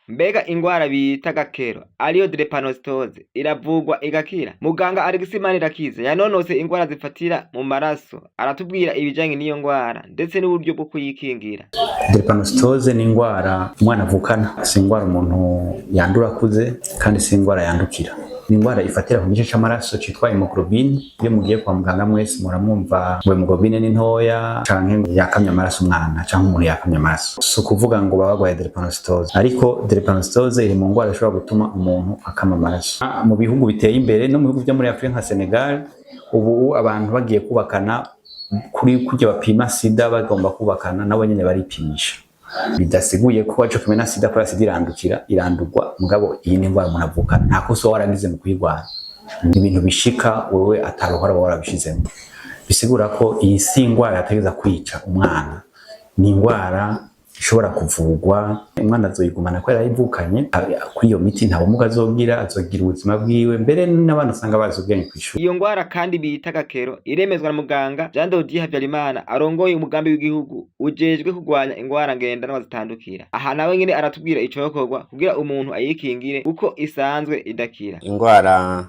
Mbega ingwara bita gakero ariyo drépanocytose iravugwa igakira? Muganga Alexis Manirakiza yanonose ingwara zifatira mu maraso, aratubwira ibijanye n'iyo ngwara ndetse n'uburyo bwo kuyikingira. Drépanocytose ni ingwara umwana avukana, si ingwara umuntu yandura akuze kandi si ingwara yandukira. Ni ingwara ifatira ku gice c'amaraso citwa hémoglobine. Iyo mugiye kwa muganga mwese muramwumva ngo hémoglobine ni ntoya canke ngo yakamye amaraso umwana canke umuntu yakamye amaraso. Si ukuvuga ngo baba bagwaye drépanocytose, ariko drépanocytose iri mu ngwara ishobora gutuma umuntu akama amaraso. Mu bihugu biteye imbere no mu bihugu vyo muri Afrika nka Senegal, ubu abantu bagiye kubakana kuri kurya bapima sida, bagomba kubakana nabo nyene baripimisha. Bidasiguye ko aco kimwe na sida, kubera sida irandukira, irandurwa, mugabo iyi ni ingwara umuntu avukana, nta kosa uba waragize mu kuyirwara, ni ibintu bishika wewe ataruhara uba warabishizemo. Bisigura ko iyi si ingwara yategeza kwica umwana, ni ingwara ishobora kuvugwa, umwana azoyigumana kubera yayivukanye. Kuri iyo miti nta bumuga azogira, azogira ubuzima bwiwe, mbere n'abana usanga bazi ubwenge kw'ishuri. Iyo ngwara kandi bita gakero iremezwa na muganga Jean de Dieu Habyarimana arongoye umugambi w'igihugu ujejwe kurwanya ingwara ngendanwa zitandukira. Aha nawe nyene aratubwira icokorwa kugira umuntu ayikingire kuko isanzwe idakira. Ingwara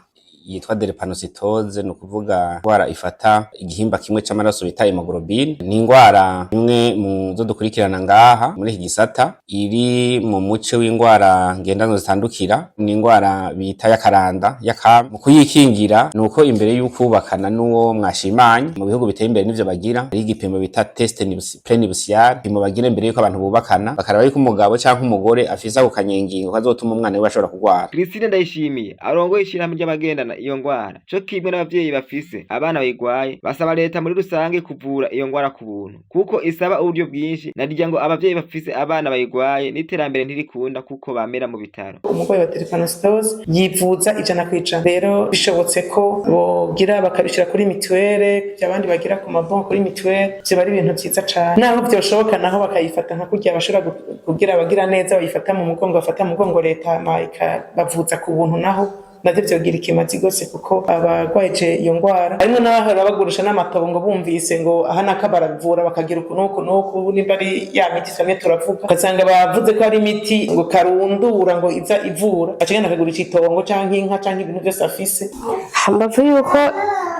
yitwa drépanocytose, ni ukuvuga ingwara ifata igihimba kimwe c'amaraso bita hémoglobine, ni ingwara imwe mu zo dukurikirana ngaha muri iki gisata, iri mu muce w'ingwara ngendanwa zitandukira. Ni ingwara bita y'akaranda y'akami. Mu kuyikingira ni uko imbere y'ukubakana n'uwo mwashimanye, mu bihugu biteye imbere nivyo bagira, hari igipimo bita test prénuptial, igipimo bagira imbere y'uko abantu bubakana, bakaraba yuko umugabo canke umugore afise ako kanyengingo kazotuma umwana wiwe ashobora kugwara. Christine Ndayishimiye arongoye ishirahamwe ry'abagendana iyo ngwara co kimwe n'abavyeyi bafise abana bayigwaye, basaba leta muri rusange kuvura iyo ngwara ku buntu kuko isaba uburyo bwinshi, narirya ngo abavyeyi bafise abana bayigwaye n'iterambere ntirikunda kuko bamera mu bitaro. Umurwayi wa drépanocytose yivuza 100%. Rero bishobotse ko bogira bakabishira kuri mutuelle, abandi bagira ku mabon kuri mutuelle, vyoba ari ibintu vyiza cane. Naho vyoshoboka naho bakayifata nka kurya bashobora kugira abagira neza bayifata mu mugongo, bafata mu mugongo leta, hama ikabavuza ku buntu, naho navyo vyogira ikimazi gose, kuko abagwaje iyo ngwara harimwo n'abahora bagurisha n'amatongo bumvise ngo aha naka baravura, bakagira uku n'uku n'uku, nimba ari ya miti twamye turavuga, ugasanga bavuze ko ari imiti ngo karundura ngo iza ivura, aca agenda akagurisha itongo canke inka canke ibintu vyose afise. Hambavu yuko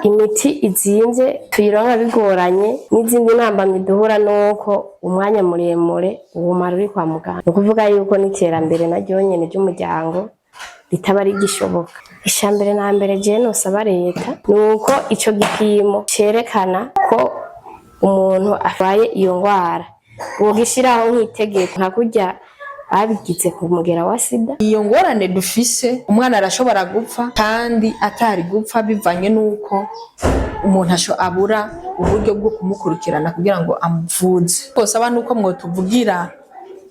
imiti izimvye, tuyironka bigoranye, n'izindi ntambamyi duhura nuko umwanya muremure uwumara uri kwa muganga, ni ukuvuga yuko n'iterambere naryo nyene ry'umuryango ritaba rigishoboka. Ica mbere na mbere jewe nosaba leta ni uko ico gipimo cerekana ko umuntu arwaye iyo ngwara bogishiraho nk'itegeko, nka kurya babigize ku mugera wa sida. Iyo ngorane dufise, umwana arashobora gupfa kandi atari gupfa, bivanye n'uko umuntu abura uburyo bwo kumukurikirana kugira ngo amuvuze. Twosaba nuko mwotuvugira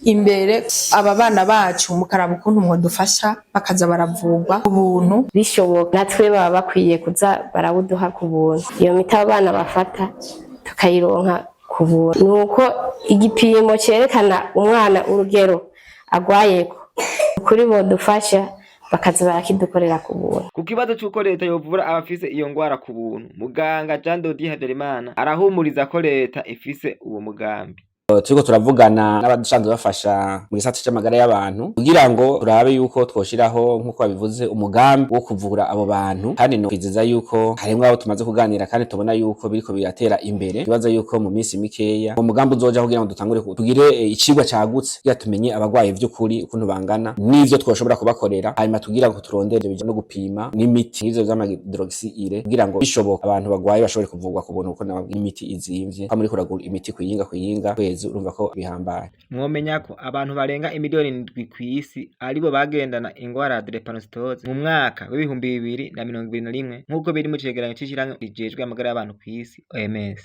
imbere aba bana bacu, mukaraba ukuntu mwadufasha bakaza baravurwa ubuntu. Bishoboka natwe baba bakwiye kuza barawuduha ku buntu, iyo miti abo bana bafata tukayironka ku buntu. Ni uko igipimo cerekana umwana urugero agwayeko, kuri bodufasha bakaza barakidukorera ku buntu. Ku kibazo c'uko leta yovura abafise iyo ngwara ku buntu, muganga Jean Dodi Habyarimana arahumuriza ko leta ifise uwo mugambi. Turiko turavugana n'abadusanzwe bafasha mu gisata c'amagara y'abantu kugira ngo turabe yuko twoshiraho, nk'uko babivuze, umugambi wo kuvura abo bantu. Kandi no kwizeza yuko harimwo abo tumaze kuganira kandi tubona yuko biriko biratera imbere. Twibaza yuko mu minsi mikeya uwo mugambi uzoja kugira ngo dutangure tugire icigwa cagutse kugira tumenye abagwayi vy'ukuri ukuntu bangana n'ivyo twoshobora kubakorera, hanyuma tugira ngo turondere ibyo no gupima n'imiti nk'ivyo vy'ama hydroxyurea, kugira ngo bishoboka abantu bagwaye bashobore kuvurwa ku buntu, kuko nababwiye imiti izimvye, ko muri kuragura imiti kuyinga kuyinga kwezi urumva ko bihambaye. Mwomenya ko abantu barenga imiliyoni 7 kw'isi aribo bagendana ingwara ya drépanocytose mu mwaka w'2021, nk'uko biri mu cegeranyo c'ishirahamwe rijejwe amagara y'abantu kw'isi, OMS.